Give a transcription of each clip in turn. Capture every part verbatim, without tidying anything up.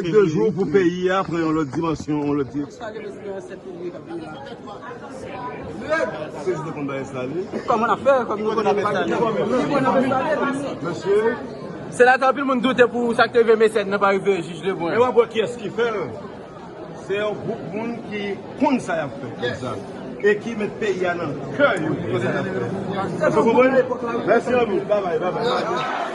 De jou pou peyi a pran yon lòt dimansyon, yon lòt direksyon. Prezidan konn bay sa li. Kòman n ap fè? Kòm nou konn ap fè. Mesye. Senatè, anpil moun doute pou sa k te rive Mesèd nan pa rive Jij Lebrun. E w ap wè kiyès ki fè l. Se yon gwoup moun ki konn sa y ap fè konsa. E ki met peyi a nan kè yo pou konn sa y ap fè. Èske w konprann? Mèsi anpil. Babay, babay.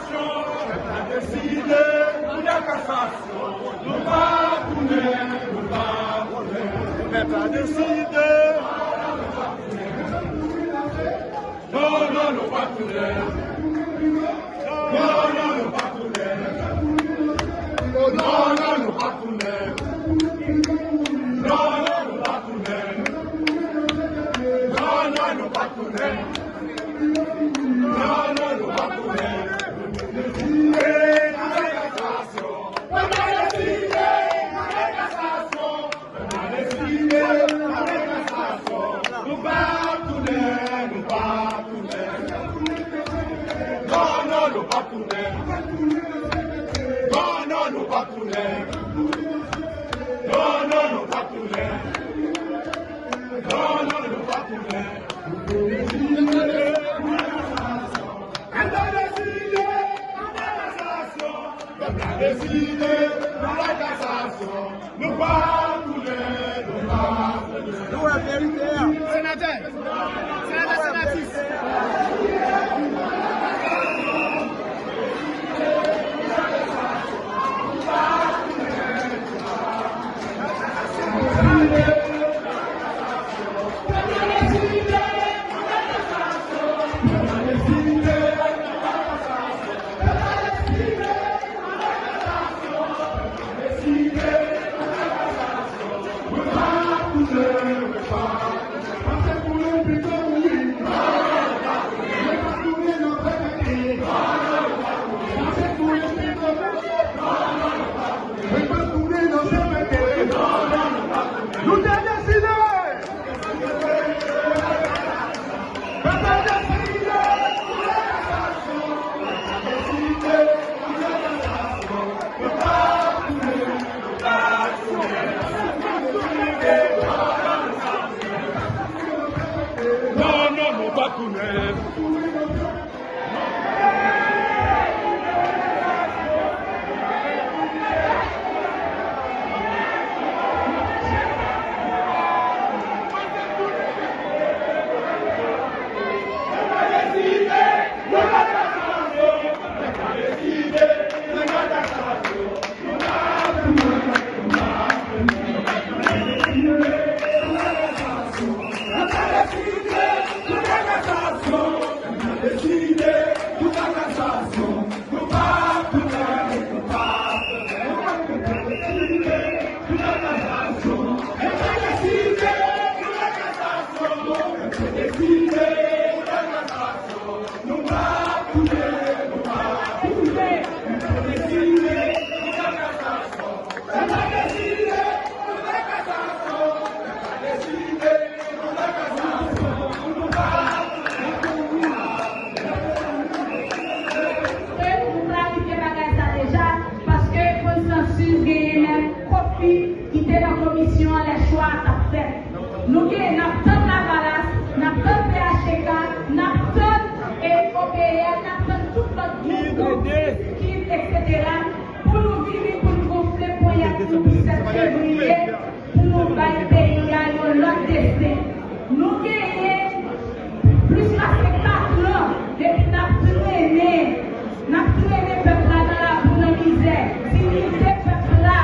Pèp la deside pou de kasasyon. Nou pa tounen, nou pa tounen. Pèp la deside. Non, non, nou pa tounen. Non, non, nou pa tounen. Non, non, nou pa tounen. Non, non, nou pa tounen. Non, non, nou pa tounen. Non, non, nou pa tounen. Pèp la deside, pèp la deside, pèp la deside, pèp la deside. Nou pa tounen, nou pa tounen. Non, non, nou pa tounen. Non, non, nou pa tounen. Non, non, nou pa tounen. Non, non, nou pa tounen. Pèp la deside, pèp la deside, pèp la deside, pèp la deside. Nou pa tounen, nou pa tounen. Nou wè verite a. Senatè, senatè, senatris. nou pran kit, etsetera, pou nou vini, pou nou gonfle ponyèt nou pou sèt fevriye, pou nou bay peyi a yon lòt desten. Nou genyen plis pase kat an depi n ap trennen, n ap trennen pèp la nan labou, nan mizè. Diyite pèp la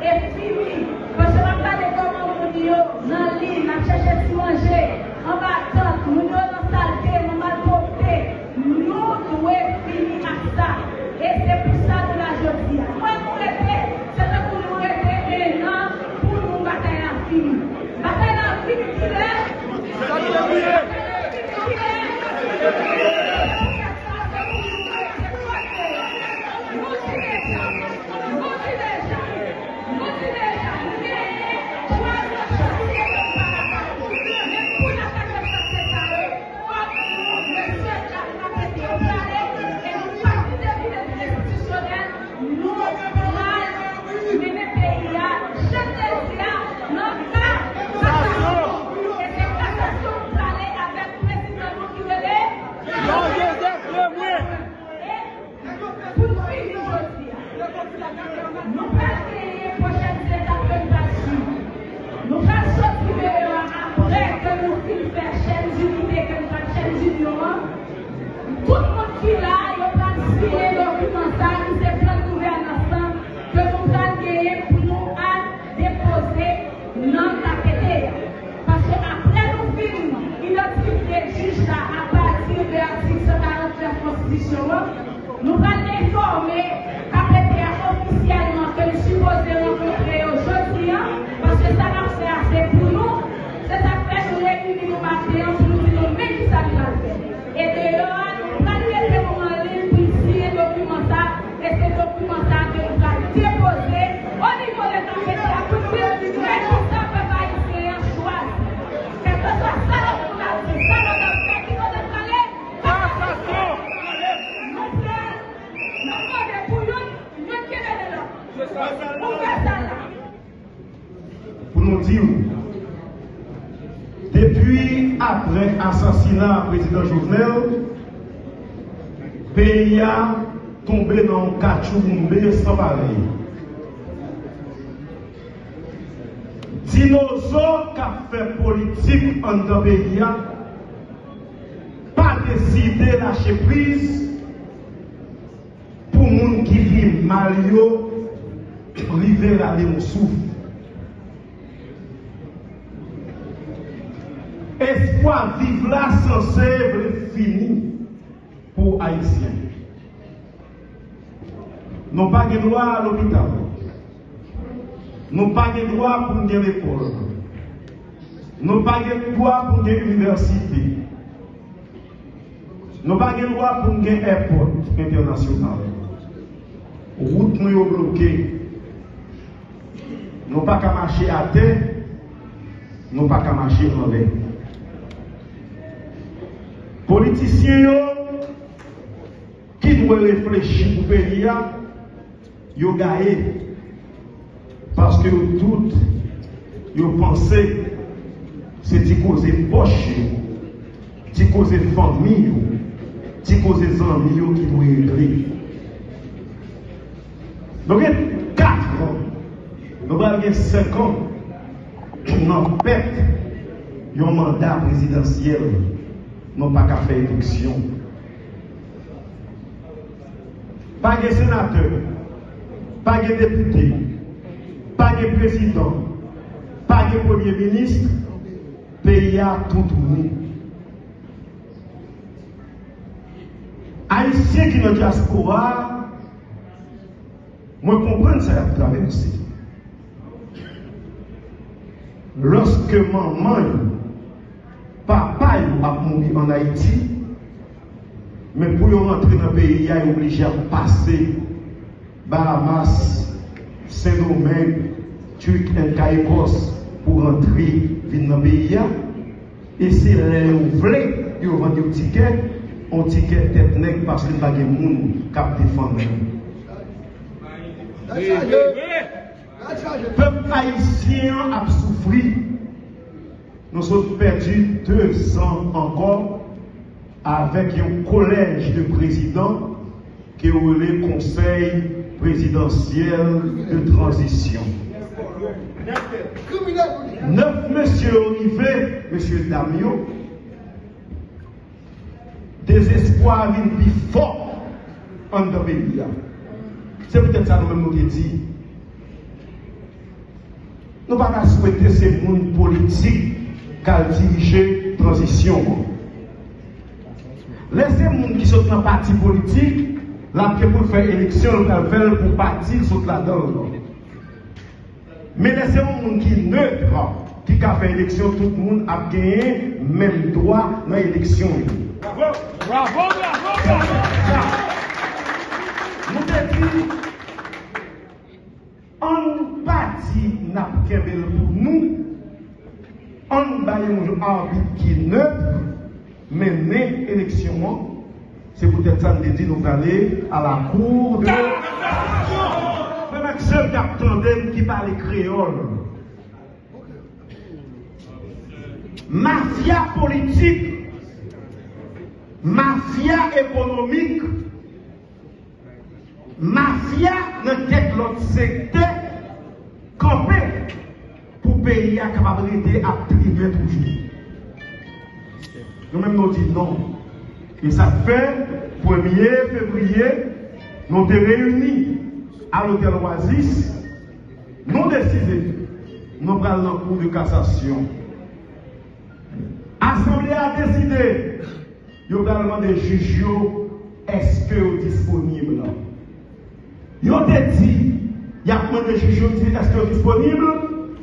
e fini. Paske m ap gade kòman moun yo nan liy, n ap chèche ti manje anba tant, moun yo nan salte, nan malpwòpte. Nou dwe fini ak sa. E se pou sa nou la jodi a. Mwen nou rete, se tankou nou rete en an pou nou batay la fini. Batay la fini kilè? Batay la fini kilè? Nou di deja, nou di deja, nou di deja, nou genyen twa gwo chantye ke nou pa lakay. Men pou n atake chantye sa yo, fòk nou, mesye, dam, n ap rete yo prale, e nou pa kite vide pou enstitisyonèl, nou pral mennen peyi a, jan m te di a, nan ka kasasyon. E se kasasyon nou prale avèk prezidan nou ki rele Jean Joseph Lemoine. E pou n fini jodi a, nou pral genyen pwochèn etap ke n pral swiv. Nou pral soti deyò a apre ke nou fin fè chèn dinite ke n pral chèn dinyon an. Tout moun ki la, yo pral siyen dokiman sa a, ki se plan gouvènans lan, ke nou pral genyen pou nou al depoze nan K P T a. Paske apre nou fin idantifye jij la apati de atik san karant nèf konstitisyon an, nou pral enfòme K P T a ofisyèlman ke n sipoze rankontre yo jodi a, paske sa n ap fè a se pou nou. Se sa k fè nou reyini nou maten an pou nou di nou men kisa n pral fè. E deyò a, nou pral mete nou anliy pou n siyen dokiman sa, e se dokiman sa ke nou pral depoze o nivo de K P T a pou n di, men kisa pèp ayisyen an chwazi. Kèlkeswa sa lòt moun ap di, sa lòt ap fè, ki kote n prale? Kasasyon! Nou pral, n ap mande pou youn, youn kenbe de lòt. Pou fè sa la. Pou nou di w, depi apre asasina prezidan Jovenel, peyi a tonbe nan yon katchouboumbe san parèy. Dinozo k ap fè politik anndan peyi a pa deside lache priz pou moun ki pi mal yo rive rale yon souf. Espwa viv la sanse vle fini pou Ayisyen. Nou pa gen dwa al lopital. Nou pa gen dwa pou n gen lekòl. Nou pa gen dwa pou n gen inivèsite. Nou pa gen dwa pou n gen èpòt entènasyonal. Wout nou yo bloke. Nou pa ka mache atè, nou pa ka mache anlè. Politisyen yo ki dwe reflechi pou peyi a, yo gaye. Paske yo tout, yo panse se ti koze pòch yo, ti koze fanmi yo, ti koze zanmi yo ki dwe regle. Nou gen kat an, nou pral gen senk an nan pèt yon manda prezidansyèl, nou pa ka fè eleksyon. Pa gen senatè, pa gen depite, pa gen prezidan, pa gen premye minis, peyi a tou tournen. Ayisyen ki nan dyaspora a, mwen konprann sa y ap travèse. Lòske manman yo, papa yo ap mouri ann Ayiti, men pou yo rantre nan peyi a, yo oblije ap pase Bahamas, Sendomeng, Turk and Caicos pou rantre vin nan peyi a. E se lè yo vle, yo vann yon tikè, yon tikè tèt nèg, paske pa gen moun k ap defann yo. Pèp ayisyen an ap soufri. Nou sot pèdi de zan ankò avèk yon kolèj de prezidan ke yo rele Konsèy Prezidansyèl de Tranzisyon. Nèf mesye yo rive, mesye dam yo, dezespwa a vin pi fò anndan peyi a. Se poutèt sa nou menm nou te di, nou pa ka swete se moun politik k al dirije tranzisyon an. Lè se moun ki sot nan pati politik, l ap gen pou l fè eleksyon, l pral fè l pou pati l sot ladan l lan. Men lè se yon moun ki nèt, ki ka fè eleksyon, tout moun ap genyen menm dwa nan eleksyon yo. Bravo! Bravo, bravo, bravo! Nou te di, ann pa di n ap kenbe l pou nou, ann bay yon arbit ki nèt mennen eleksyon an. Se poutèt sa n te di nou prale à la Cour de cassation. Frè m ak sè m k ap tande m ki pale kreyòl, mafya politik, mafya ekonomik, mafya nan kèk lòt sektè kanpe pou peyi a kapab rete ap trimen toujou. Nou menm nou di non. E sa k fè, premye fevriye, nou te reyini a lotèl Oasis, nou deside nou pral nan Cour de cassation. Asanble a deside yo pral mande jij yo èske yo disponib. Yo te di y ap mande jij yo di èske yo disponib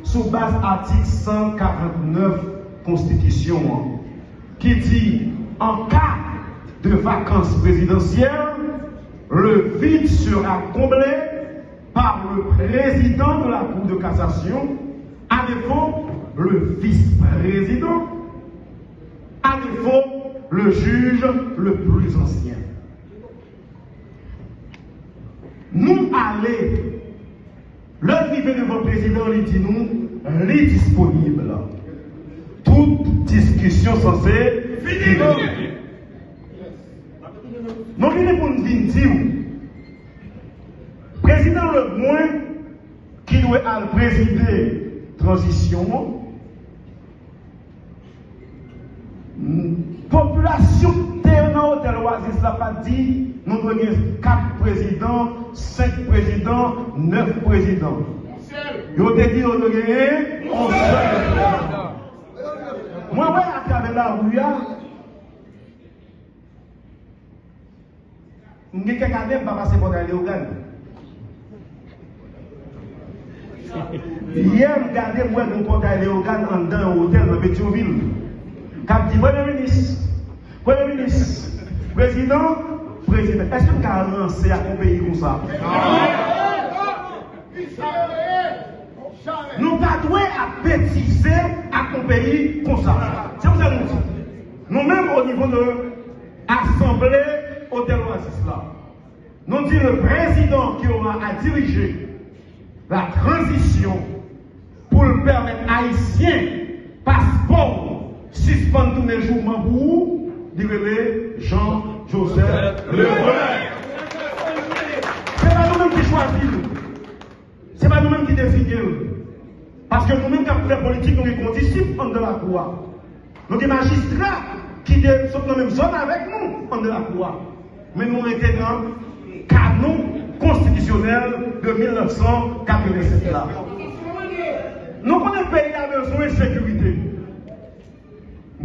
sou baz atik san karant nèf Konstitisyon an, ki di, en cas de vacance présidentielle, le vide sera comblé par le président de la Cour de cassation, à défaut, le vice-président, à défaut, le juge le plus ancien. Nou ale, lè l rive devan prezidan, li di nou li disponib. Tout diskisyon sanse fini. Nou vini pou n vin di w, prezidan Lebrun, ki dwe al prezide tranzisyon an, popilasyon ki te nan otèl Oasis la pa t di nou dwe gen kat prezidan, senk prezidan, nèf prezidan. Yo te di yo dwe genyen yon sèl prezidan. Mwen wè atravè lari a, m gen kèk ane m pa pase Pòtay Leyogàn. Yè m gade, m wè gen yon Pòtay Leyogàn anndan yon otèl nan Petyonvil k ap di, Premye Minis, Premye Minis, Prezidan, Prezidan. Èske n ka ranse ak yon peyi konsa? Nou pa dwe ap betize ak yon peyi konsa. Se pou sa nou di, nou menm, o nivo de Asanble Otèl Oasis la, nou di le président qui aura à diriger la transition pour l pèmèt Ayisyen paspò w sispann tounen jouman pou ou, li rele Jean Joseph Lebrun. Se pa nou menm ki chwazi l. Se pa nou menm ki deziye l. Paske nou menm k ap fè politik, nou gen kondisip anndan lakou a. Nou gen majistra ki te sot nan menm zòn avèk nou anndan lakou a. Men nou rete nan kanon konstitisyonèl de mil nèf san katrevennsèt la. Nou konnen peyi a bezwen sekirite.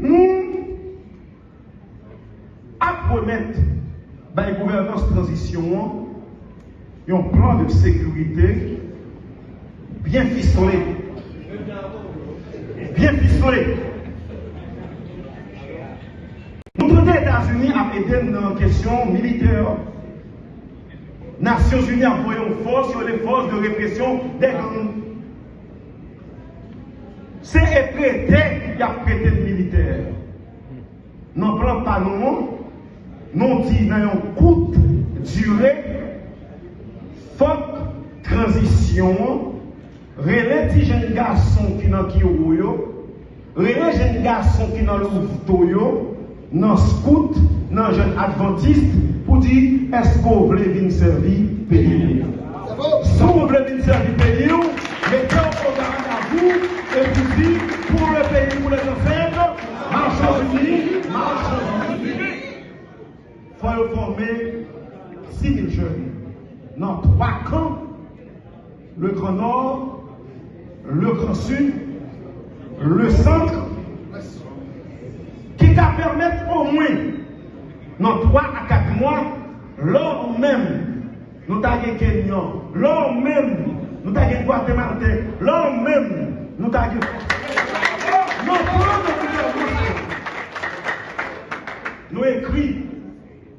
Nou ap remèt bay gouvènans tranzisyon an yon plan de sekirite byen fisle. Byen fisle. Nou tande Etazini ap ede n nan kesyon militè. Nasyonzini ap voye yon fòs, yo rele force de répression des gangs. Se e prete y ap prete n militè. Nan plan pa nou an, nou di nan yon kout dire, fòk tranzisyon an rele ti jèn gason ki nan kiwo yo, rele jèn gason ki nan louveteau yo, nan scout, nan jèn adventiste, pou di, Èske w vle vin sèvi peyi w? Si w vle vin sèvi peyi w, mete w o garde à vous epi di, pour le pays, pour les ancêtres, marchons unis, marchons unis. Fò yo fòme sis mil jèn nan twa kan, le Grand Nord, le Grand Sud, le Centre, ki ka pèmèt omwen nan twa a kat mwa, lè menm nou ta gen Kenyan, lè menm nou ta gen Gwatemaltè, lè menm nou ta gen Fransè. Nan plan de gouvènans, nou ekri,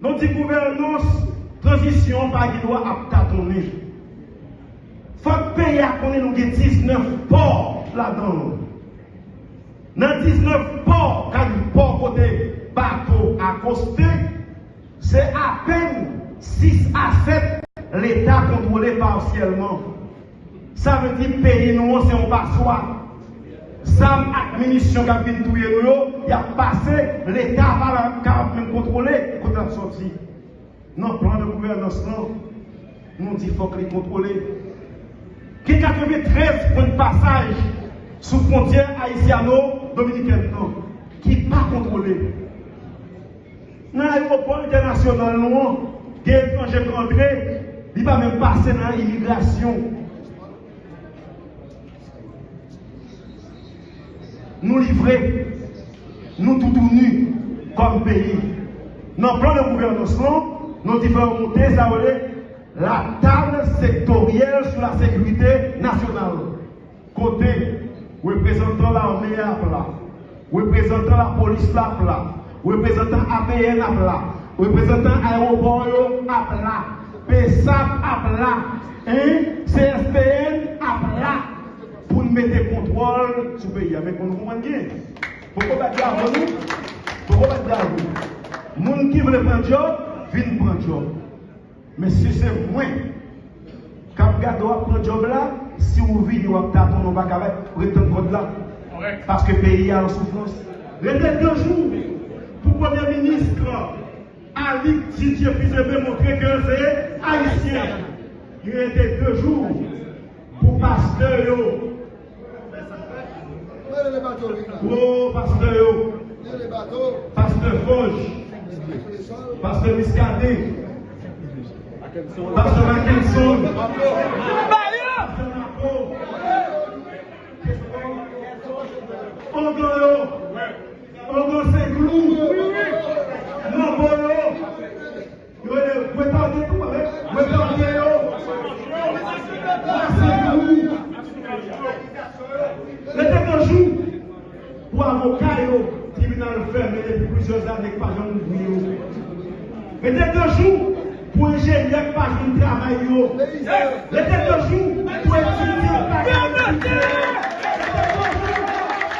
nou di gouvènans tranzisyon an pa gen dwa ap tatonnen. Fòk peyi a konnen nou gen diznèf pò ladan l. Nan diznèf pò, k ap di pò kote bato akoste, se apèn sis a sèt Leta kontwole pasyèlman. Sa vle di peyi nou an se yon paswa. Zam ak minisyon k ap vin touye nou yo, y ap pase, Leta pa kapab menm kontwole kote l ap sòti. Nan plan de gouvènans lan, nou di fòk li kontwole. Gen katreventrèz pwen de pasaj sou fwontyè ayisyano-dominikèn nan ki pa kontwole. Nan ayewopò entènasyonal nou an, gen etranje k antre, li pa menm pase nan imigrasyon. Nou livre, nou toutouni kòm peyi. Nan plan de gouvènans lan, nou di fò yo monte sa yo rele la table sectorielle sur la sécurité nationale. Kote reprezantan lame a ap la, reprezantan lapolis la ap la, reprezantan A P N ap la, reprezantan ayewopò yo ap la, BSAP ap la, en, C S P N ap la pou n mete kontwòl sou peyi a. Men konn konprann byen. Poko bat bravo, non? Poko bat bravo. Moun ki vle pran djòb, vin pran djòb. Men si se mwen k ap gade w ap pran djòb la, si w vini w ap tatonnen, w pa ka ret tann kòd la. Paske peyi a an soufrans. Rete de jou pou premye minis Alix Didier Fils-Aimé montre ke l se Ayisyen. Li rete de jou pou pastè yo. Gwo pastè yo. Pastè Fòj. Pastè Miskaden. Pastè Mackenson. Pastè Mako. Ongan yo. Ongan Senglou. Manbo yo. Yo rele retòde tou, wi. Retòde yo. Masankou. Rete de jou pou avoka yo, tribinal fèmen depi plizyè ane k pa janm ouvri yo. Rete de jou pou enjenyè k pa jwenn travay yo. Rete de jou pou etidyan k pa jwenn etidye. Rete de jou,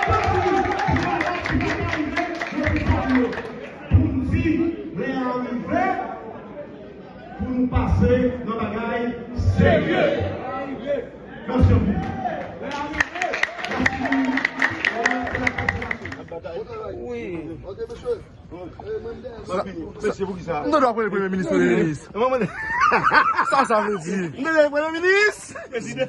de jou pou malad ki pa ka rive lopital yo. Pou n di, lè a rive, pou nou pase nan bagay serye. Mèsi anpil. Wi. Mesye, pou ki sa? M ta dwe premye minis, premye minis. Sa, sa vle di. M ta dwe premye minis. Prezidan.